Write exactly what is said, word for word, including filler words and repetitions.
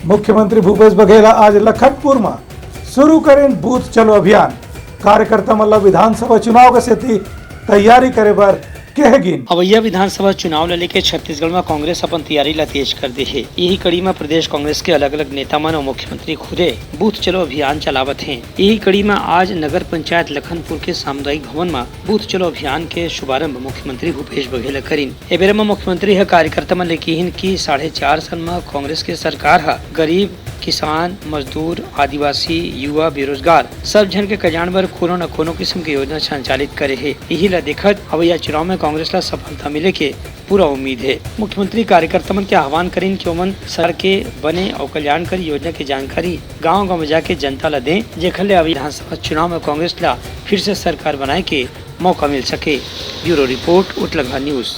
मुख्यमंत्री भूपेश बघेल ह आज लखनपुर म शुरू करिन बूथ चलो अभियान। कार्यकर्ता मन ल विधानसभा चुनाव के सेती तैयारी करे बर कहे गिन। अवइया विधानसभा चुनाव ल लेके छत्तीसगढ़ म कांग्रेस अपन तैयारी ल तेज कर दे हे। इही कड़ी म प्रदेश कांग्रेस के अलग-अलग नेता मन अउ मुख्यमंत्री खुदे बूथ चलो अभियान चलावत हें। इही कड़ी म आज नगर पंचायत लखनपुर के सामुदायिक भवन म बूथ चलो अभियान के शुभारंभ मुख्यमंत्री भूपेश बघेल ह करिन। ए बेरा म मुख्यमंत्री ह कार्यकर्ता मन ले किहिन कि साढ़े चार साल म कांग्रेस के सरकार ह गरीब, किसान, मजदूर, आदिवासी, युवा, बेरोजगार सब झन के कल्याण बर कोनो न कोनो किसम के योजना संचालित करे हे। इही ल देखत अवइया चुनाव म कांग्रेस ल सफलता मिले के पूरा उम्मीद हे। मुख्यमंत्री कार्यकर्ता मन के आह्वान करिन कि ओमन सरकार के बने अउ कल्याणकारी योजना के जानकारी गांव-गांव म जाके जनता ल दें, जेखर ले अवइया विधानसभा चुनाव म कांग्रेस ल फिर से सरकार बनाए के मौका मिल सके। Bureau report, Utlangha news.